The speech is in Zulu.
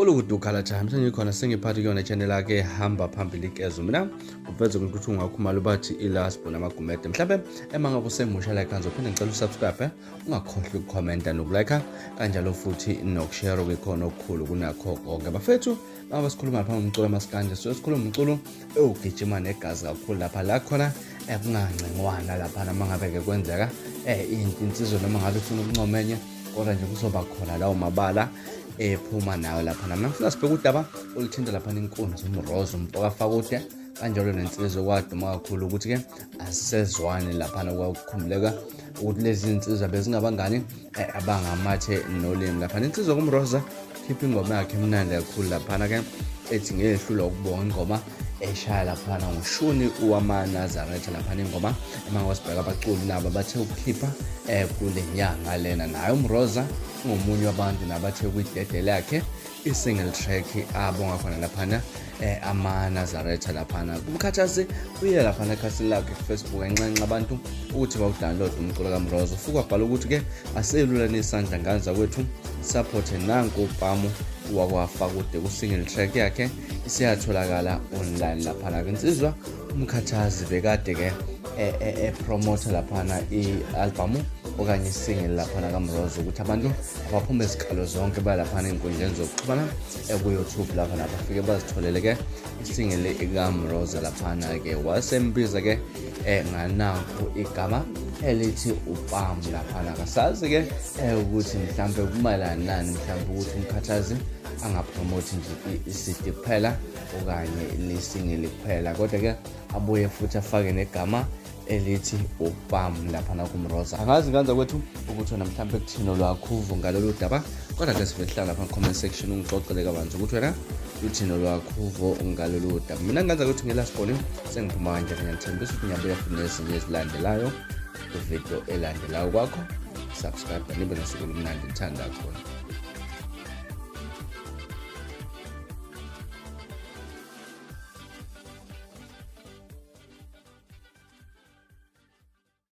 Kolukude ukhala cha sengikhona sengiphathi kuyona channel yakhe hamba phambili ikezo mina uveze ukuthi ungakhumalo bathi ilasbo namagumede mhlawumbe ema ngabe usemusha like ngizophinde ngicela usubscribe ungakhohlwa ukukhomenta nokulike kanjalo futhi nokushare okukhona okukhulu kunakho konke bafethu. Baba sikhuluma lapha ngomculo masikanje so sikhuluma umculo ewugijima negazi kakhulu lapha la khona ekungancengwana lapha noma ngabe ke kwenzeka into insizwa noma ngabe ifuna ukuncoma enye kodwa nje kuzoba khona lawo mabala ephuma nayo lapha. Nami ngifuna sibheke udaba oluthinta lapha inkunzi uMrozo umfokaFakude kanjalo nensizwa kwaduma kakhulu ukuthi-ke asisezwani laphana. Kwakukhumbuleka ukuthi lezi zinsizwa bezingabangani abangamathe nolimi laphana. Insizwa kuMroza khipha ingoma yakhe emnandi kakhulu laphana-ke ethi ngehlulwa ukubonga, ingoma eshaya laphana ngoshuni wamaNazaretha laphana ingoma emangosibheka abaculi nabo bathe ukukhipha kule nyanga lena. Naye uMroza ungomunye wabantu nabathe kwidede lakhe i-single track abonga khona laphana amaNazaretha laphana. Kumkhathazi uye laphana ekhasini lakhe ku-Facebook enxenxa abantu ukuthi bawudownload umculo kaMroza. Ufike wabhala ukuthi-ke aselulane isandla nganza kwethu support nanku uPamu wakwaFakude ku-single track yakhe isiyatholakala online laphana. Insizwa uMkhathazi bekade-ke epromotha laphana i-albhamu okanye isingle laphana kaMroza ukuthi abantu abaphume izikalo zonke balaphana ey'nkundleni zokuxhumana ku-YouTube lapha nabafike bazitholele-ke isingle kaMroza laphana-ke. Wasembiza-ke nganakho igama elithi uPam laphana. Kasazi-ke ukuthi mhlampe kumayelana nani, mhlampe ukuthi uMkhathazi angapromothi nje i-CD kuphela okanye lisingeli kuphela, kodwa-ke abuye futhi afake negama elithi uPam laphana kuMroza. Angazi nganza kwethu ukuthi wena mhlawumbe kuthini olwakhuvo ngalolu daba, kodwa ke sivele hlala lapha comment section ungixoxele kabanzi ukuthi wena uthini olwakhuvo ngalolu daba. Mina nganza ukuthi ngelasibhoni sengiphuma kanjani, ngiyanithembisa ukuthi ngiyabuya futhi nezinye ezilandelayo kwividiyo elandelayo. Kwakho subscribe nibe nosuku olumnandi, ngithanda khona.